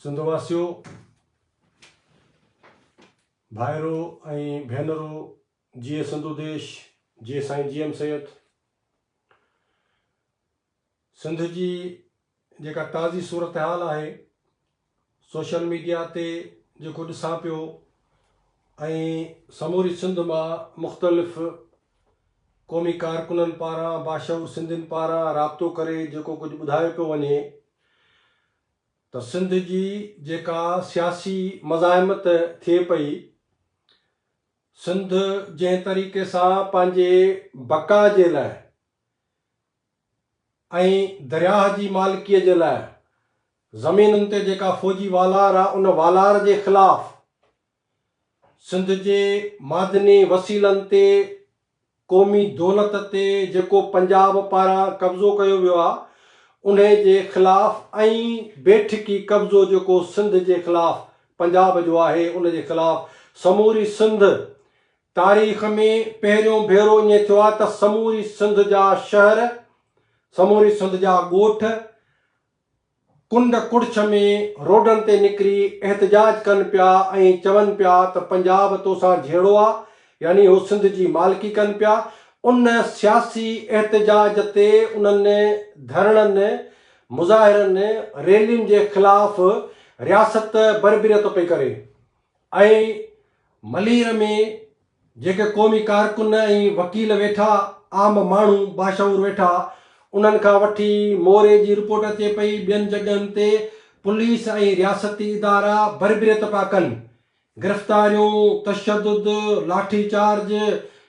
سنڌ واسيو، ڀائرو ۽ ڀينرو، جيئي سنڌو ديش، جيئي سائين جي ايم سيد. سنڌ جي جيڪا تازي صورتحال آهي، سوشل ميڊيا تي جيڪو ڏسان پيو ۽ سموري سنڌ مان مختلف قومي ڪارڪنن پاران باشعور سنڌين پاران رابطو ڪري جيڪو ڪجهه ٻڌايو پيو وڃي ته سنڌ جي جيڪا سياسي مزاحمت ٿئي پئي، سنڌ جنهن طريقي سان پنهنجي بقا جي لاء ۽ درياهه جي مالڪيء جي لاء زمينن تي جيڪا فوجي والار آ ان والار جي خلاف سنڌ جي معدني وسيلن تي قومي دولت تي جيڪو پنجاب پاران قبضو ڪيو ويو آ انهي جي خلاف ۽ بيٺڪي قبضو جيڪو سنڌ جي خلاف پنجاب جو آهي ان جي خلاف سموري سنڌ تاريخ ۾ پهريون ڀيرو ائين ٿيو آهي ته سموري سنڌ جا شهر، سموري سنڌ جا ڳوٺ ڪنڊ ڪڙڇ ۾ روڊن تي نڪري احتجاج ڪن پيا ۽ چون پيا ته پنجاب توسان جهيڙو آ يعني هو سنڌ جي مالڪي ڪن پيا. ان سياسي احتجاج تي انهن ڌرڻن، مظاهرن، ريلين جي خلاف رياست بربريت پئي ڪري ۽ ملير ۾ جيڪي قومي ڪارڪن ۽ وڪيل ويٺا، عام ماڻهو باشعور ويٺا، انهن کان وٺي موري جي رپورٽ اچي پئي، ٻين جڳهن تي پوليس ۽ رياستي ادارا بربريت پيا ڪن، گرفتاريون، تشدد، لاٺي چارج،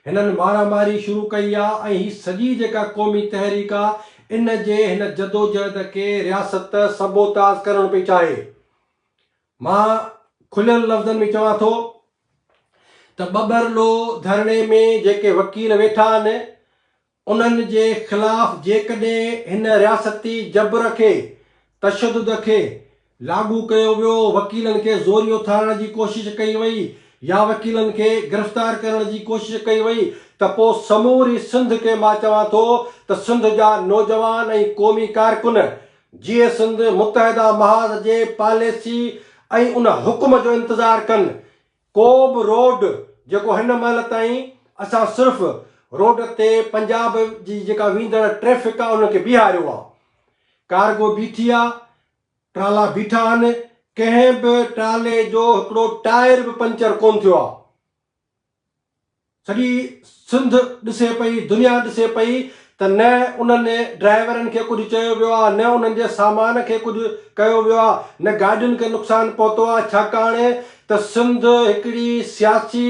هنن مارا ماري شروع ڪئي آ ۽ هي سڄي جيڪا قومي تحريڪ آ، ان جي هن جدوجهد کي رياست سبوتاز ڪرڻ پئي چاهي. مان کليل لفظن ۾ چوان ٿو ته ٻٻرلو ڌرڻي ۾ جيڪي وڪيل ويٺا آهن انهن جي خلاف جيڪڏهن هن رياستي جبر کي، تشدد کي لاڳو ڪيو ويو، وڪيلن کي زوري اٿارڻ جي ڪوشش ڪئي وئي يا وڪيلن کي گرفتار ڪرڻ جي ڪوشش ڪئي وئي ته پوء سموري سنڌ کي مان چوان ٿو ته سنڌ جا نوجوان ۽ قومي ڪارڪن جيئي سنڌ متحده محاذ جي پاليسي ۽ ان حڪم جو انتظار ڪن. ڪو به روڊ جيڪو هن مهل تائين اسان صرف روڊ تي پنجاب جي جيڪا ويندڙ ٽريفڪ آ انهن کي بيهاريو آ. ڪارگو بيٺي آ، ٽرالا بيٺا آهن، ڪنهن به ٽرالي جو هڪڙو ٽائر به پنچر ڪونه ٿيو آ. سڄي سنڌ ڏسي پئي، دنيا ڏسي پئي ته نه انهن ڊرائيورن کي ڪجهه چيو ويو آهي، نه انهن جي سامان کي ڪجهه ڪيو ويو آهي، نه گاڏين کي نقصان پهتو آهي، ڇاڪاڻ ته سنڌ هڪڙي سياسي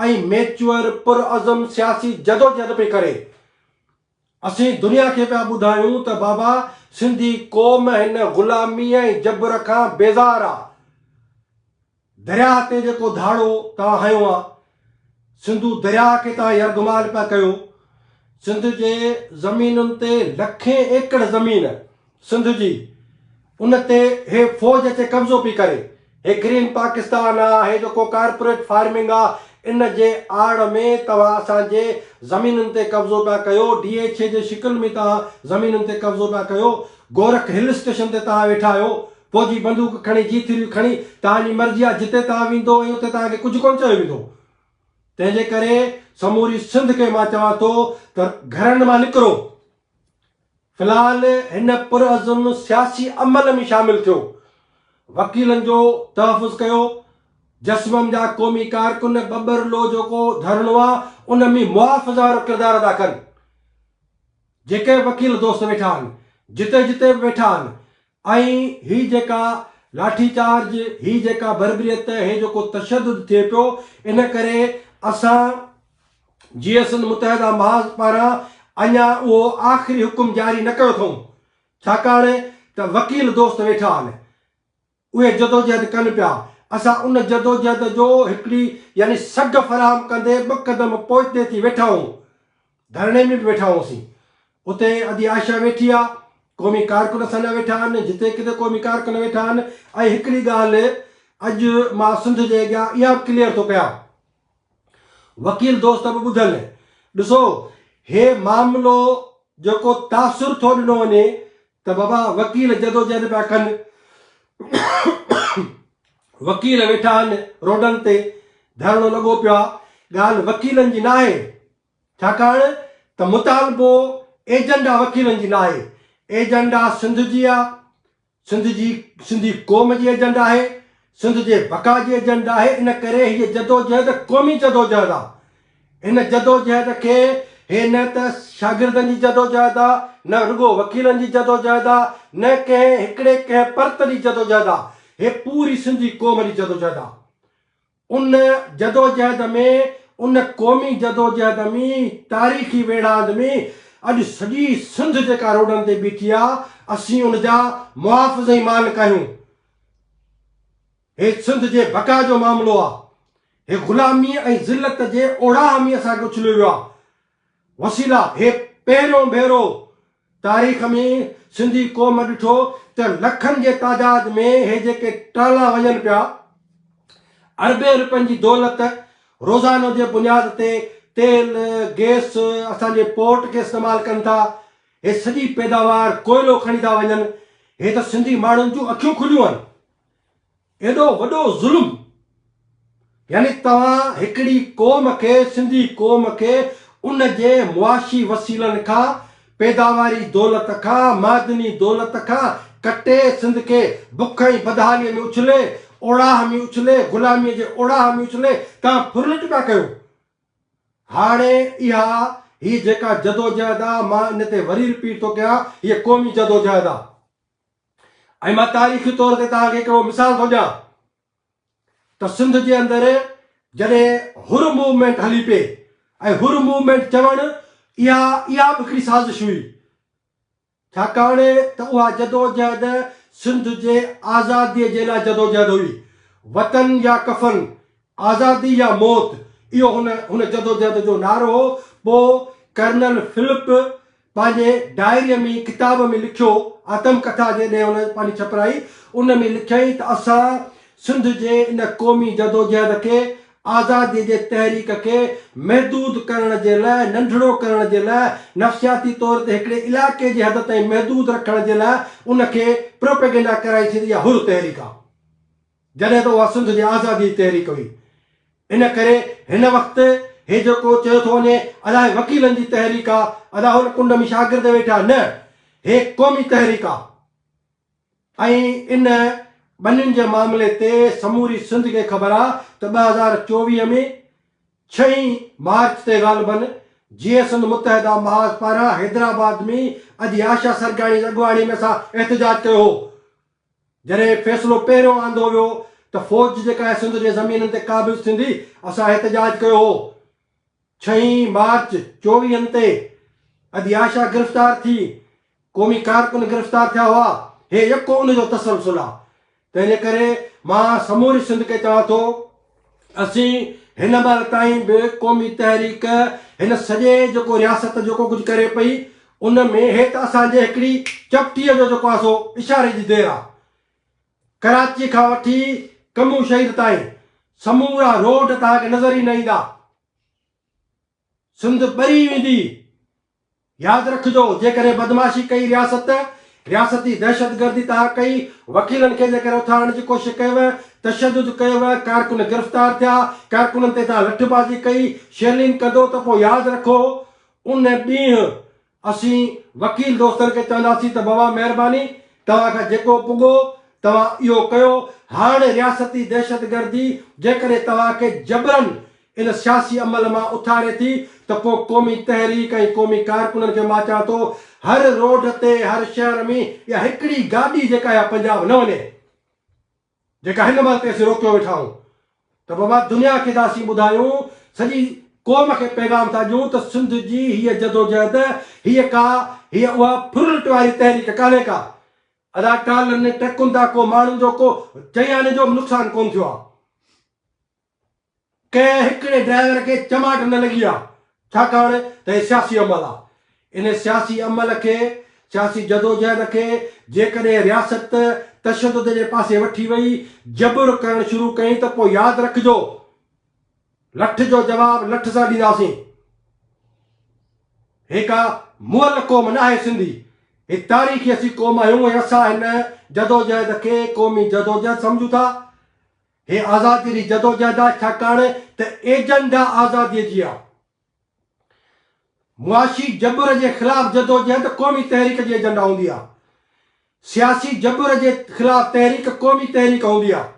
۽ ميچوئر پرعزم سياسي جدوجهد پئي ڪري. اسين دنيا کي پيا ٻڌايون ته بابا سنڌي قوم هن غلاميء ۽ جبر کان بيزار آ. درياهه تي جيڪو ڌاڙو توهان هنيو آ، سنڌو درياهه کي توهان يرغمال پيا ڪيو، سنڌ جي زمينن تي لکين ايڪڙ زمين سنڌ جي ان تي هي فوج اچي قبضو پئي ڪري، هي گرين پاڪستان آ، هي جيڪو ڪارپوريٽ فارمنگ آ، ان جي آڙ ۾ توهان اسان جي زمينن تي قبضو پيا ڪيو، ڊي ايڇ اي جي شڪل ۾ توهان زمينن تي قبضو پيا ڪيو، گورک هل اسٽيشن تي توهان ويٺا آهيو، فوجي بندوق کڻي جي ٿري کڻي توهان جي مرضي آ جتي توهان ويندو ۽ اتي توهان کي ڪجهه ڪونه چيو ويندو. تنهن جي ڪري سموري سنڌ کي مان چوان ٿو ته گهرن مان نڪرو. في الحال هن پرعزم سياسي عمل ۾ شامل ٿيو. وڪيلن جو تحفظ ڪيو. جسمم جا قومي ڪارڪن ٻٻرلو جيڪو ڌرڻو آ ان ۾ محافظ وارو ڪردار ادا ڪن. جيڪي به وڪيل دوست ويٺا آهن جتي جتي به ويٺا آهن ۽ هي جيڪا لاٺي چارج، هي جيڪا بربريت، هي جيڪو تشدد ٿئي پيو ان ڪري اسان جيئي سنڌ متحده محاذ پاران اڃا اهو آخري حڪم جاري نه ڪيو اٿئون ڇاڪاڻ ته وڪيل دوست ويٺا آهن اهي جدوجهد ڪن پيا، اسان ان جدوجهد جو هڪڙي يعني سگهه فراهم ڪندي ٻه قدم پوئتي ٿي ويٺا آهيون، ڌرڻي ۾ به ويٺا هئاسين، اتي ادي عائشه ويٺي آ، قومي ڪارڪن اسان جا ويٺا آهن، جتي ڪٿي قومي ڪارڪن ويٺا آهن ۽ هڪڙي ڳالهه اڄ مان سنڌ جي اڳيان اها به ڪليئر ٿو ڪيان، وڪيل دوست به ٻڌن، ڏسو هي معاملو جيڪو تاثر ٿو ڏنو وڃي ته بابا وڪيل جدوجهد پيا ڪن. وڪيل ويٺا آهن روڊن تي ڌرڻو لڳو پيو آهي ڳالهه وڪيلن جي ناهي ڇاڪاڻ ته مطالبو ايجنڊا وڪيلن جي ناهي ايجنڊا سنڌ جي آ سنڌ جي سنڌي قوم جي ايجنڊا آهي سنڌ جي بقا جي ايجنڊا آهي ان ڪري هيء جدوجهد قومي جدوجهد آ هن جدوجهد کي هي نه ته شاگردن جي جدوجهد آ، نه رڳو وڪيلن جي جدوجهد آ، نه ڪنهن هڪڙي ڪنهن پرت جي جدوجهد آ، هي پوري سنڌي قوم جي جدوجهد آ. ان جدوجهد ۾ ان قومي جدوجهد ۾ تاريخي ويڙهاند ۾ اڄ سڄي سنڌ جيڪا روڊن تي بيٺي آ، اسين ان جا محافظ ۽ مالڪ آهيون. هي سنڌ جي بقا جو معاملو آ. هي غلاميء ۽ ذلت جي اوڙاهه ۾ اسان کي اڇليو ويو آ. وسيلا، هي پهريون ڀيرو تاريخ ۾ سنڌي قوم ڏٺو ته لکن جي تعداد ۾ هي جيڪي ٽرالا وڃن پيا، اربين روپين جي دولت روزانو جي بنياد تي تيل، گئس اسان جي پورٽ کي استعمال ڪن ٿا، هي سڄي پيداوار ڪوئلو کڻي ٿا وڃن، هي ته سنڌي ماڻهن جون اکيون کليون آهن. ايڏو وڏو ظلم يعني توهان هڪڙي قوم کي سنڌي قوم کي ان جي معاشي وسيلن کان پيداواري دولت کان معدني دولت کان ڪٽي سنڌ کي بک ۽ بدحالي ۾ اڇلي اوڙاهه ۾ اڇلي غلامي جي اوڙاهه ۾ اڇلي توهان ڦرلٽ پيا ڪيو هاڻي اها هي جيڪا جدوجهد آ مان ان تي وري رپيٽ ٿو ڪيان هيء قومي جدوجهد آ. ۽ مان تاريخي طور تي توهان کي هڪڙو مثال ٿو ڏيان ته سنڌ جي اندر جڏهن حر موومينٽ هلي پئي ۽ حر موومينٽ چوڻ اها اها به هڪڙي سازش هئي ڇاڪاڻ ته اها جدوجهد سنڌ جي آزادي جي لاء جدوجهد هئي وطن يا ڪفن آزادي يا موت اهو هن هن جدوجهد جو نعرو هو پوء ڪرنل فلپ پنهنجي ڊائريء ۾ ڪتاب ۾ لکيو، آتم ڪٿا جڏهن هن پنهنجي ڇپرائي، ان ۾ لکيائين ته اسان سنڌ جي ان قومي جدوجهد کي، آزاديء جي تحريڪ کي محدود ڪرڻ جي لاء، ننڍڙو ڪرڻ جي لاء، نفسياتي طور تي هڪڙي علائقي جي حد تائين محدود رکڻ جي لاء ان کي پروپيگنڊا ڪرائي ٿي ته اها حر تحريڪ آ. جڏهن ته اها سنڌ جي آزادي جي تحريڪ هئي. ان ڪري هن وقت هي جيڪو چيو ٿو وڃي ادا هي وڪيلن جي تحريڪ آ، ادا هن ڪنڊ ۾ شاگرد ويٺا، نه هي قومي تحريڪ آ ۽ ان ٻنين جي معاملي تي سموري سنڌ کي خبر آ ته 2024 ۾ ڇهين مارچ تي غالباً جيئي سنڌ متحده محاذ پاران حيدرآباد ۾ ادي آشا سرگاڻي جي اڳواڻي ۾ اسان احتجاج ڪيو هو. جڏهن فيصلو پهريون آندو ويو ته فوج جيڪا آهي سنڌ جي زمينن تي قابض ٿيندي، اسان احتجاج ڪيو هو. ڇهين مارچ چوويهن تي ادي آشا گرفتار ٿي، قومي ڪارڪن گرفتار ٿيا هئا، هي يڪو ان جو تسلسل آ. تنهنجي ڪري مان سموري سنڌ کي چوان ٿو اسين هن مهل تائين به قومي تحريڪ هن سڄي جيڪو رياست جيڪو ڪجهه ڪري پئي ان ۾ هي ته اسان جي هڪڙي چپٽيء جو جيڪو آهي سو اشاري جي دير آهي. ڪراچي کان وٺي ڪمون شهيد تائين سمورا روڊ توهان کي نظر ئي نه ايندا. سنڌ ٻري ويندي. ياد رکجو جيڪڏهن بدمعاشي ڪئي رياست، رياستي دهشتگردي توهان ڪئي، وڪيلن کي جيڪڏهن اٿارڻ جي ڪوشش ڪيو، تشدد ڪيو، ڪارڪن گرفتار ٿيا، ڪارڪنن تي توهان لٺبازي ڪئي، شيلنگ ڪندو ته پوء ياد رکو ان ڏينهن اسين وڪيل دوستن کي چونداسين ته بابا مهرباني توهان کان جيڪو پڳو توهان اهو ڪيو، هاڻ رياستي دهشتگردي جيڪڏهن توهان کي جبرن ان سياسي عمل مان اٿاري ٿي ته پوء قومي تحريڪ ۽ قومي ڪارڪنن کي مان چوان ٿو هر روڊ تي هر شهر ۾ اها هڪڙي گاڏي جيڪا اها پنجاب نه وڃي جيڪا هن مهل تي اسين روڪيو ويٺا آهيون ته بابا دنيا کي ٿا اسين ٻڌايون سڄي قوم کي پيغام ٿا ڏيون ته سنڌ جي هيء جدوجهد هيء ڪا هيء اها ڦرلٽ واري تحريڪ ڪانهي ڪا ادا ٽالن ٽرڪن تان ڪو ماڻهن جو ڪو چئي آني جو به نقصان ڪونه ٿيو آهي. ڪنهن هڪڙي ڊرائيور کي چماٽ نه لڳي آ، ڇاڪاڻ ته هي سياسي عمل آ. ان سياسي عمل کي، سياسي جدوجهد کي جيڪڏهن رياست تشدد جي پاسي وٺي وئي، جبر ڪرڻ شروع ڪئين ته پوء ياد رکجو، لٺ جو جواب لٺ سان ڏينداسين. هي ڪا مئل قوم ناهي سنڌي. هي تاريخي اسين قوم آهيون ۽ اسان هن جدوجهد کي قومي جدوجهد سمجهون ٿا. هي آزاديء جي جدوجهد آهي ڇاڪاڻ ته ايجنڊا آزاديء جي آهي. معاشي جبر جي خلاف جدوجهد قومي تحريڪ جي ايجنڊا هوندي آهي. سياسي جبر جي خلاف تحريڪ قومي تحريڪ هوندي آهي.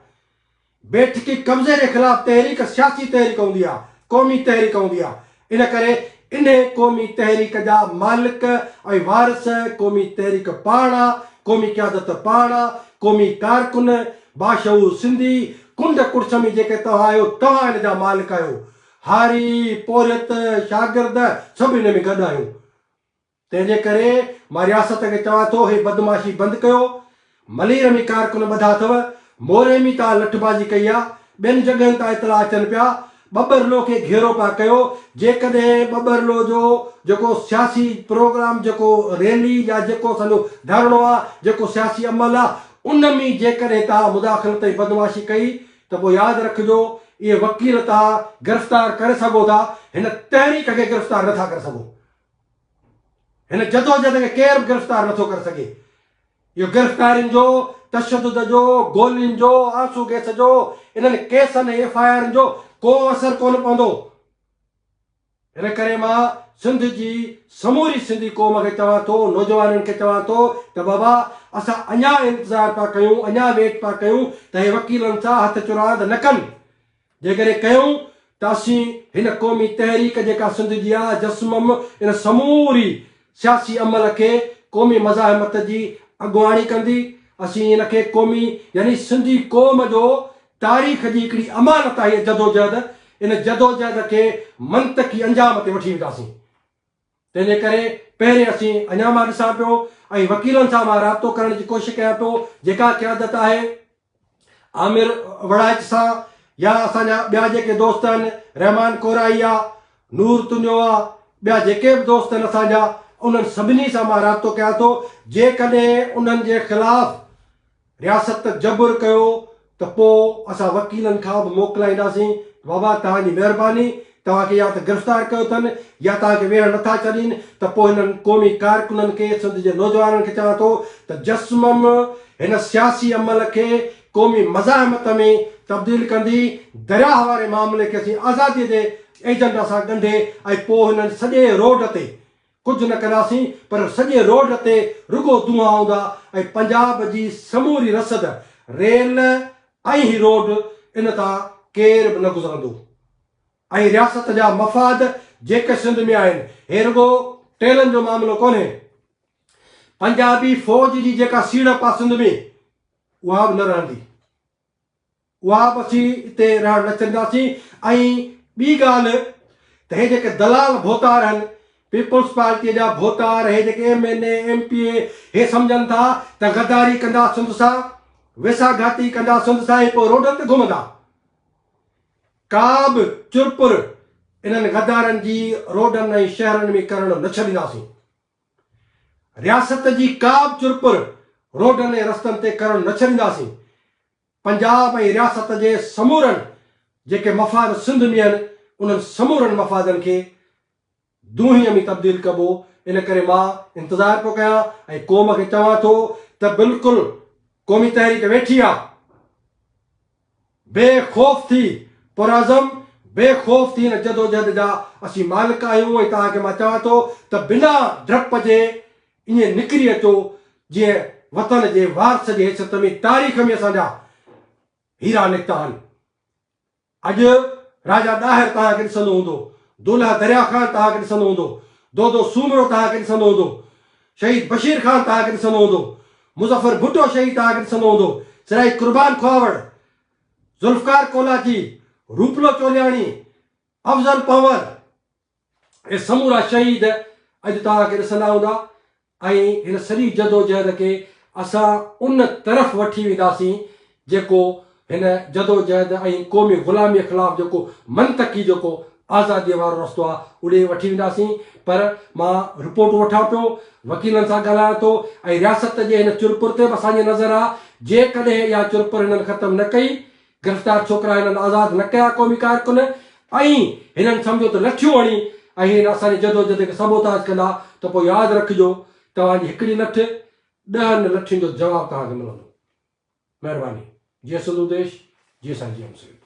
بيٺڪي قبضي جي خلاف تحريڪ سياسي تحريڪ هوندي آهي، قومي تحريڪ هوندي آهي. ان ڪري انهي قومي تحريڪ جا مالڪ ۽ وارث قومي تحريڪ پاڻ آ، قومي قيادت پاڻ آ، قومي ڪارڪن، باشعور سنڌي، ڪنڊ ڪڙڇ ۾ جيڪي توهان آهيو، توهان ان جا مالڪ آهيو. هاري، پورهيت، شاگرد سڀ ان ۾ گڏ آهيون. تنهن جي ڪري مان رياست کي چوان ٿو هي بدمعاشي بند ڪيو. ملير ۾ ڪارڪن ٻڌا اٿو، موري ۾ توهان لٺبازي ڪئي آ، ٻين جڳهين تان اطلاع اچن پيا، ٻٻرلو کي گهيرو پيا ڪيو، جيڪڏهن ٻٻرلو جو جيڪو سياسي پروگرام جيڪو ريلي يا جيڪو اسان جو ڌرڻو آ، جيڪو سياسي عمل آ، ان ۾ جيڪڏهن توهان مداخلت ۽ بدمعاشي ڪئي ته پوء ياد رکجو اهي وڪيل توهان گرفتار ڪري سگهو ٿا، هن تحريڪ کي گرفتار نٿا ڪري سگهو. هن جدوجهد کي ڪير به گرفتار نٿو ڪري سگهي. اهو گرفتارين جو، تشدد جو، گولين جو، آنسو گئس جو، انهن ڪيسن ۽ ايف I آرن جو ڪو اثر ڪونه پوندو. ان ڪري مان سنڌ جي سموري سنڌي قوم کي چوان ٿو، نوجوانن کي چوان ٿو ته بابا اسان اڃا انتظار پيا ڪيون، اڃا ويٽ پيا ڪيون ته هي وڪيلن سان هٿ چراند نه ڪن. جيڪڏهن ڪيون ته اسين هن قومي تحريڪ جيڪا سنڌ جي آ جسمم ان سموري سياسي عمل کي قومي مزاحمت جي اڳواڻي ڪندي اسين ان کي قومي يعني سنڌي قوم جو تاريخ جي هڪڙي امانت آهي هيء جدوجهد ان جدوجهد کي منطقي انجام تي وٺي وينداسين. تنهن جي ڪري پهرين اسين اڃا مان ڏسان پيو ۽ وڪيلن سان مان رابطو ڪرڻ جي ڪوشش ڪيان پيو جيڪا قيادت آهي عامر وڙائچ سان يا اسان جا ٻيا جيڪي دوست آهن رحمان ڪورائي آ نور تنيو آ ٻيا جيڪي به دوست آهن اسان جا انهن سڀني سان مان رابطو ڪيان ٿو جيڪڏهن انهن جي خلاف رياست جبر ڪيو ته پوء اسان وڪيلن کان به موڪلائينداسين ته بابا توهان جي مهرباني توهان کي يا ته گرفتار ڪيو اٿن يا توهان کي ويهڻ نٿا ڇڏين ته پوء هنن قومي ڪارڪنن کي سنڌ جي نوجوانن کي چوان ٿو ته جسمم هن سياسي عمل کي قومي مزاحمت ۾ تبديل ڪندي درياهه واري معاملي کي اسين آزادي جي ايجنڊا سان ڳنڍي ۽ پوء هنن سڄي روڊ تي ڪجهه نه ڪنداسين پر سڄي روڊ تي رڳو دونهان هوندا ۽ پنجاب جي سموري رسد ريل ۽ هي روڊ ان تان ڪير به نه گذرندو ۽ رياست جا مفاد جيڪي سنڌ ۾ آهن هي رڳو ٽيلن جو معاملو ڪونهي پنجابي فوج جي جيڪا سيڙپ آ سنڌ ۾ اها به نه رهندي. اها به اسين اتي رهڻ نه ڇڏينداسين ۽ ٻي ڳالهه ته هي جيڪي دلال ڀوتار آهن پيپلز پارٽيء جا ڀوتار هي جيڪي M N A M P A هي سمجهن ٿا ته غداري ڪندا سنڌ سان ويساهه گهاتي ڪندا سنڌ سان ۽ پوء روڊن تي گهمندا ڪا به چرپر انهن غدارن جي روڊن ۽ شهرن ۾ ڪرڻ نه ڇڏينداسين رياست جي ڪا به چرپر روڊن ۽ رستن تي ڪرڻ نه ڇڏينداسين پنجاب ۽ رياست جي سمورن جيڪي مفاد سنڌ ۾ آهن انهن سمورن مفادن کي دونهيء ۾ تبديل ڪبو ان ڪري مان انتظار پيو ڪيان ۽ قوم کي چوان ٿو ته بلڪل قومي تحريڪ ويٺي آ بي خوف ٿي پرعزم بي خوف ٿي هن جدوجهد جا اسين مالڪ آهيون ۽ توهان کي مان چوان ٿو ته بنا ڊپ جي ائين نڪري اچو جيئن وطن جي وارث جي حيثيت ۾ تاريخ ۾ اسان جا هيرا نڪتا آهن. اڄ راجا ڏاهر توهان کي ڏسندو هوندو، دولهه دريا خان توهان کي ڏسندو هوندو، دودو سومرو توهان کي ڏسندو هوندو، شهيد بشير خان توهان کي ڏسندو هوندو، مظفر ڀٽو شهيد توهان کي ڏسندو هوندو، سرائي قربان کهاوڙ، ذوالفقار ڪولاچي، روپلو چولياڻي، افضل پنهور، اهي سمورا شهيد اڄ توهان کي ڏسندا هوندا ۽ هن سڄي جدوجهد کي اسان ان طرف وٺي وينداسين جيڪو هن جدوجهد ۽ قومي غلاميء خلاف جيڪو منطقي جيڪو آزاديء وارو رستو آهي اڏي وٺي وينداسين پر مان رپورٽون وٺان پيو وڪيلن سان ڳالهايان ٿو ۽ رياست جي هن چرپر تي به اسان جي نظر آهي جيڪڏهن اها چرپر هنن ختم نه ڪئي گرفتار ڇوڪرا هنن آزاد نه ڪيا قومي ڪارڪن ۽ هنن سمجهيو ته لٺيون هڻي ۽ هن اسان جي جدوجھد کي سبوتاز ڪندا ته پوء ياد رکجو توهان جي هڪڙي لٺ ڏهن لٺين جو جواب توهان کي ملندو. مهرباني. جيئي سنڌو ديش، جيئي سائين جي ايم سيد.